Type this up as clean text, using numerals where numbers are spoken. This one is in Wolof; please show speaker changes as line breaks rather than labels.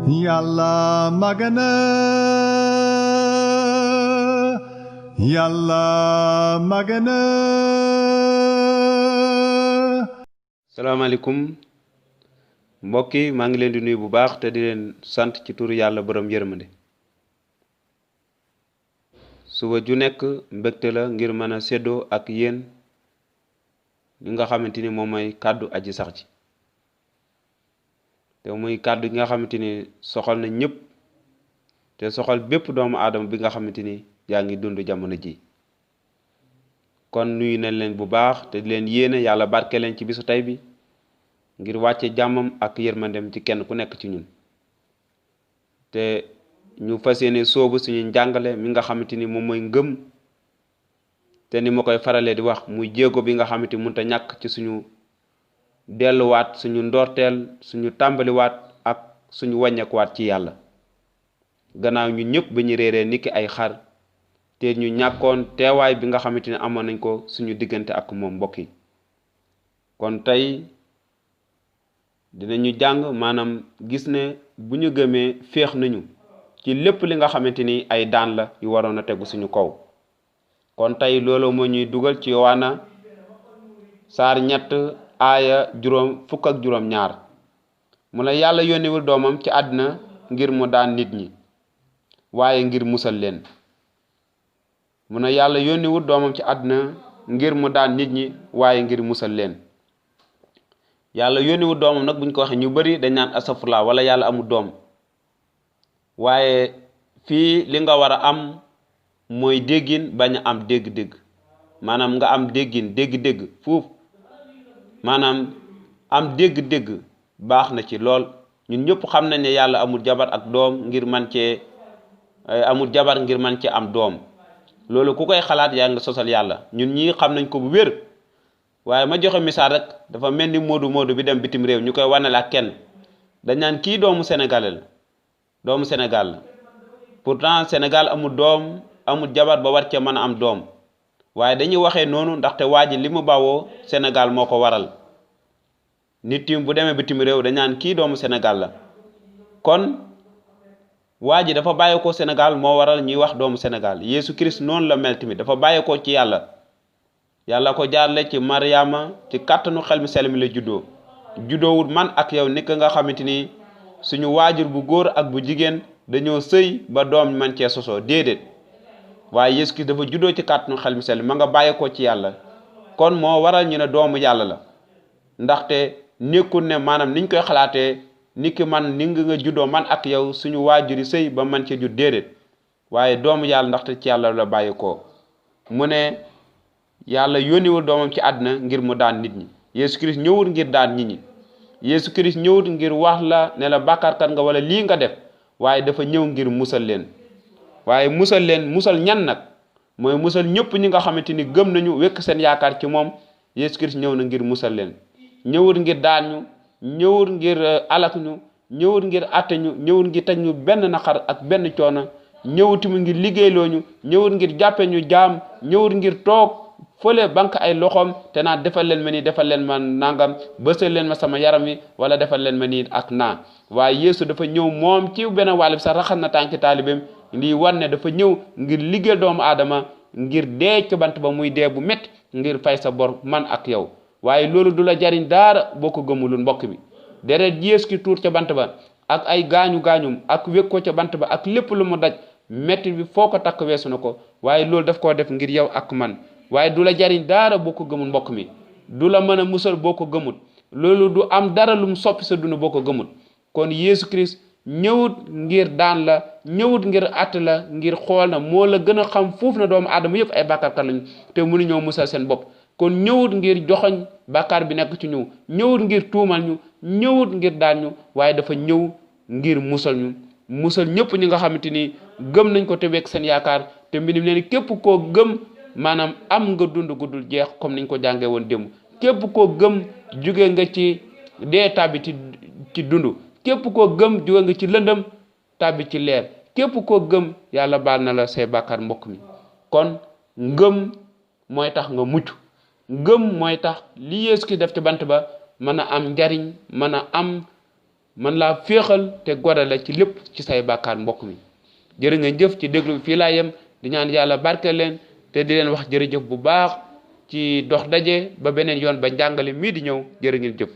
Yàlla magana Yàlla magana.
salaamaaleykum mbokk yi maa ngi leen di nuyu bu baax te di leen sant ci turu yàlla borom yërmande. suba ju nekk mbégte la ngir mën a séddoo ak yéen li nga xamante ni moom mooy kàddu aji sax ji te muy kàddu gi nga xamante ni soxal na ñëpp te soxal bépp doomu aadama bi nga xamante ni yaa ngi dund jamono ji. kon nuyu nañ leen bu baax te di leen yéene yàlla barke leen ci bisu tey bi ngir wàcce jàmmam ak yërmandem ci kenn ku nekk ci ñun te ñu fas yéene soobu suñu njàngale mi nga xamante ni moom mooy ngëm te ni ma koy faralee di wax muy jéego bi nga xamante ni mënut a ñàkk ci suñu delluwaat suñu ndorteel suñu tàmbaliwaat ak suñu wàññeekuwaat ci yàlla gannaaw ñu ñëpp ba ñu réeree niki ay xar te ñu ñàkkoon teewaay bi nga xamante ni amoon nañ ko suñu diggante ak moom mbokk yi. kon tey dinañu jàng maanaam gis ne bu ñu gëmee féex nañu ci lépp li nga xamante ni ay daan la yu waroon a tegu suñu kaw. kon tey loolu moo ñuy dugal ci Yowaana saar 3 aaya fukk ak juróom ñaar mu ne yàlla yónniwul doomam ci àddina ngir mu daan nit ñi waaye ngir musal leen. mu ne yàlla yónniwul doomam ci àddina ngir mu daan nit ñi waaye ngir musal leen. yàlla yónniwul doomam nag buñ ko waxee ñu bari dañ naan asafurlaa wala yàlla amul doom waaye fii li nga war a am mooy déggin bañ a am dégg-dégg maanaam nga am déggin dégg-dégg fuuf maanaam am dégg-dégg baax na ci lool. ñun ñëpp xam nañ ne yàlla amul jabar ak doom ngir man cee amul jabar ngir man cee am doom loolu ku koy xalaat yaa nga sosal yàlla. ñun ñii xam nañ ko bu wér waaye ma joxe misaal rek dafa mel ni moodu bi dem bitim réew ñu koy wanale ak kenn dañ naan kii doomu Sénégal la doomu Sénégal la pourtant Sénégal amul doom amul jabar ba war cee mën a am doom waaye dañuy waxee noonu ndaxte waa ji li mu bawoo Sénégal moo ko waral. nit yi bu demee bitim réew dañ naan kii doomu Sénégal la kon waa ji dafa bàyyeekoo Sénégal moo waral ñuy wax doomu Sénégal. Yeesu Christ noonu la mel tamit dafa bàyyeekoo ci yàlla ko jaarle ci Mariama ci kàttanu xel mi sell mi la juddoowul man ak yow ni nga xamante ni suñu waajur bu góor ak bu jigéen dañoo sëy ba doom man cee sosoo déedéet waaye Yeesu Christ dafa juddoo ci kàttanu xel mi sell ma nga bàyyeekoo ci yàlla kon moo waral ñu ne doomu yàlla la ndaxte nekkul ne maanaam niñ koy xalaatee niki man ni nga juddoo man ak yow suñu waajuri sëy ba man cee judd déedéet waaye doomu yàlla ndaxte ci yàlla la bàyyeekoo. mu ne yàlla yónniwul doomam ci àddina ngir mu daan nit ñi. Yeesu Christ ñëwul ngir daan nit ñi. Yeesu Christ ñëwul ngir wax la ne la bàkkaarkat nga wala lii nga def waaye dafa ñëw ngir musal leen. waaye musal ñan nag mooy musal ñëpp ñi nga xamante ni gëm nañu wekk seen yaakaar ci moom. Yeesu Christ ñëw na ngir musal leen. ñëwul ngir daan ñu ñëwul ngir alak ñu ñëwul ngir atte ñu ñëwul ngir teg ñu benn naqar ak benn coono ñëwuti mu ngir liggéeyloo ñu ñëwul ngir jàppe ñu jaam ñëwul ngir toog fële banque ay loxoom te naa defal leen ma nii defal leen ma nangam bësal leen ma sama yaram wi wala defal leen ma nii ak naa. waaye Yeesu dafa ñëw moom ci benn wàll bi sax raxas na tànki taalibeem lii war ne dafa ñëw ngir liggéeyal doomu aadama ngir dee ci bant ba muy dee bu métti ngir fay sa bor man ak yow. waaye loolu du la jariñ daara boo ko gëmulul mbokk bi. deret Yeesu ki tuur ca bant ba ak ay gaañum ak wékk ko ca bant ba ak lépp lu mu daj métti bi foo ko takk weesu na ko waaye loolu daf koo def ngir yow ak man. waaye du la jariñ daara boo ko gëmul mbokk mi du la mën a musal boo ko gëmul loolu du am dara lu mu soppi sa dund boo ko gëmul. kon Yeesu Christ ñëwut ngir daan la ñëwut ngir att la ngir xool na moo la gën a xam foofu na doomu aadama yëpp ay bàkkaarkat lañu te mënuñoo musal seen bopp. kon ñëwut ngir joxoñ bàkkaar bi nekk ci ñu ñëwut ngir tuumal ñu ñëwut ngir daan ñu waaye dafa ñëw ngir musal ñu musal ñëpp ñi nga xamante ni gëm nañ ko te wekk seen yaakaar te mbinim leen képp koo gëm maanaam am nga dund guddul jeex comme niñ ko jàngee woon démb. képp koo gëm jóge nga ci dee tàbbi ci dund képp koo gëm jóge nga ci lëndëm tàbbi ci leer képp koo gëm yàlla baal na la say bàkkaar mbokk mi. kon ngëm mooy tax nga mucc ngëm mooy tax li Yeesu ki def ci bant ba mën a am njariñ mën a am man laa féexal te godale ci lépp ci say bàkkaar mbokk mi. jërë ngeen jëf ci déglu fii laa yem di ñaan yàlla barkeel leen te di leen wax jërëjëf bu baax ci dox daje ba beneen yoon ba njàngale mii di ñëw jërë ngeen jëf.